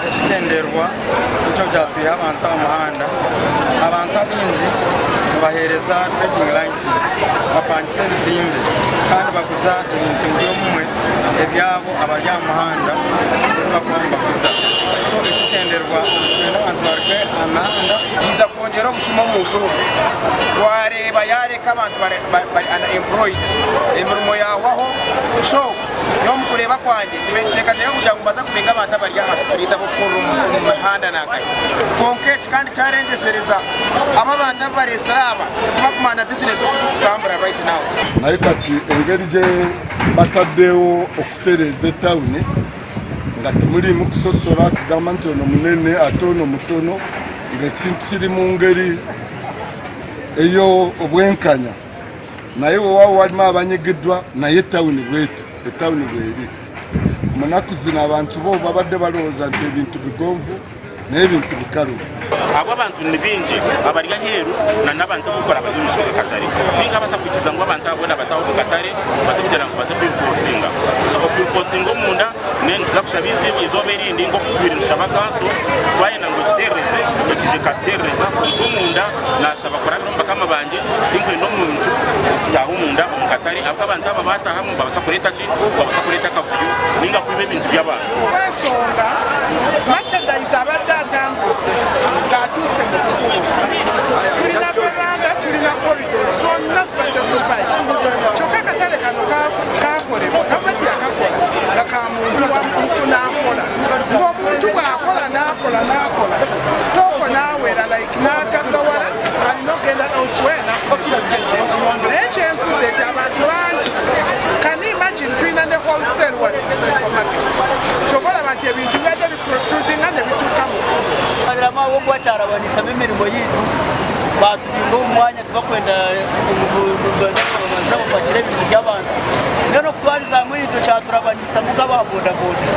Ekigyendererwa nikyo kyatwiha abantu aha muhanda. Abantu abaingi nibaheereza trading license, bapangisa ebizimbe kandi baguza ebintu by'obumwe ebyabo abari aha muhanda ebi barikuba nibaguza. So ekigyendererwa nitwenda abantu baruge aha mihanda. Kiija kwongyera obushuma omu nsi omu. Twareeba yaareka abantu bari unemployed, emirimo yaahwaho. So nyowe omu kureeba kwangye nibeteekateeka kugira ngu nibaza kubinga abantu abari aha street ab'okukorera omu mihanda nankahi. Kwonka eki kandi kyarengyesereza abo abantu abu bareetsire aba tibakumanya na bizinesi oku zirikutambura right now. Naye kati engeri gye bataddewo okutereeza etawuni nga timurimu kusosora kugamba nti ono munene ate ono mutono nga ekintu kiri mu ngeri ey'obwenkanya naye wewaaba warimu abanyigiddwa naye etawuni bwetyo etawuni bweri omunaku zinu abantu bo babadde barowooza nti ebintu bigonvu naye ebintu bikaruba. Ahabw'abantu ni baingi abari aheeru na n'abantu ab'okukora bari omu maisho g'akatare. Tinkabaasa kwikiriza ngu abantu aba boona bataahe omu katare baze kugira ngu baze kwinfosinga. So okwinfosinga omunda nituza kushaba eizooba erindi nk'oku tubaire nitushaba kanso twayenda ngu ekiteerereze ekaija ekatuteerereza kwonka omunda naashaba kurabira omu bakama bangye tinkwenda omuntu okutaaha omunda omu katare ahabw'okuba abantu aba baataahamu nibabaasa kureeta ki? Nibabaasa kureeta akavuyo nainga kwiba ebintu by'abantu. Ahabw'enshonga merchandise abadde atambudde ng'atuuse mu kutuuka. Tulina veranda, tulina corridor zonna zibadde occupied. Kyokka akatale kano kaakolebwa, gavumenti yakakola nga ka muntu wa nfuna mpola. Ng'omuntu bw'akola n'akola n'akola tooko n'awera like n'agaggawala alina okugenda elsewhere n'afuna ssente. Naye kyenfuze nti abantu bangi can you imagine tulina ne wholesale wano mu supermarket kyova olaba nti ebintu bibadde biprotrudinga ne bituuka mu Abiramu ahabw'okuba kyarabanisamu emirimo yaitu, baatubinga omu mwanya tibakwenda ngu babanze bapakire ebintu by'abantu. Mbwenu okutwariza hamwe itwe kyaturabanisamu nk'aba bodaboda.